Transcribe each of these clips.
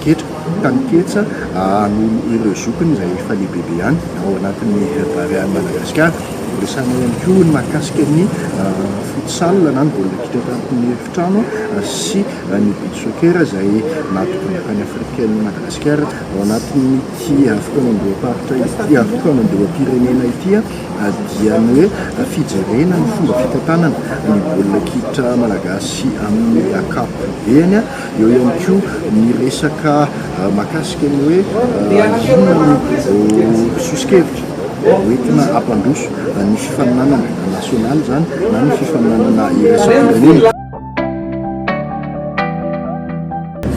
taninketsa taninketsa hanolo ireo zokiny izay efa lehibebe ihany ao anatin'ny Barea-n'i Madagasikara. Horesahina ihany koa ny mahakasika ny futsal na ny baolina kitra anatin'ny efitrano sy ny beach soccer izay naha-tompondakan'i Afrika an'i Madagasikara ao anatin'ity fikaonandoham-paritra ity, fikaonandoham-pirenena ity dia ny hoe fijerena ny fomba fitantanana ny baolina kitra malagasy amin'ny ankapobeny. Eo ihany koa ny resaka mahakasika ny hoe inona no soso-kevitra hoentina hampandroso ny fifaninanana nasionaly izany na ny fifaninanana iraisam-pirenena.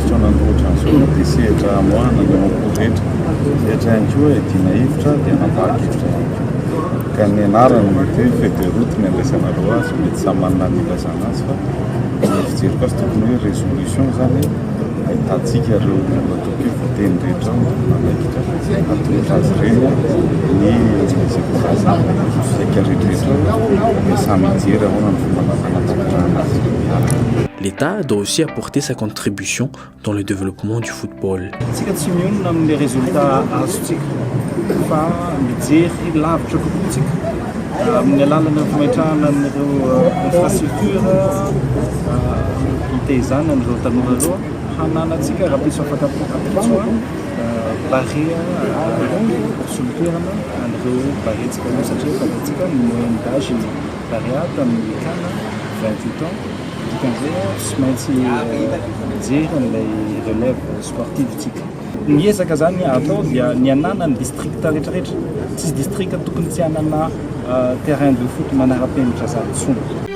Fotoana ohatran'izao dia sehatra hamoahana ny ao am-po rehetra. Sehatra ihany koa hiadiana hevitra dia hanapahan-kevitra ihany koa. Ka ny anarany mety hoe feuille de route ny andraisanareo azy, mety samy manana ny ilazana azy fa ny fijeriko azy tokony hoe résolution izany ahitantsika ireo ataoko hoe voateny rehetra ao tompon'andraikitra atolotra azy ireny ny izay voalazan'ny saika rehetrarehetra ao dia samy hijery ahoana ny fomba hanatanterahana azy miaraka. L'État doit aussi apporter sa contribution dans le développement du football. Tsika tsy mionona amin'ilay résultat azontsika fa mijery lavitra kokoa tsika amin'ny alalan'ny fametrahana an'ireo infrastructure hitaizana an'ireo tanora ireo hananantsika rahampitso afaka ampitso Barea hisolo toerana an'ireo Bareantsika ireo satria fantatsika ny moyenne d'âge Barea tamin'ny CAN 28 ans dikan'izay tsy maintsy mijery an'ilay relève sportive tsika. Ny ezaka zany atao dia ny hananan'ny district rehetrarehetra, tsisy district tokony tsy hanana terrain de foot manara-penitra zany intsony.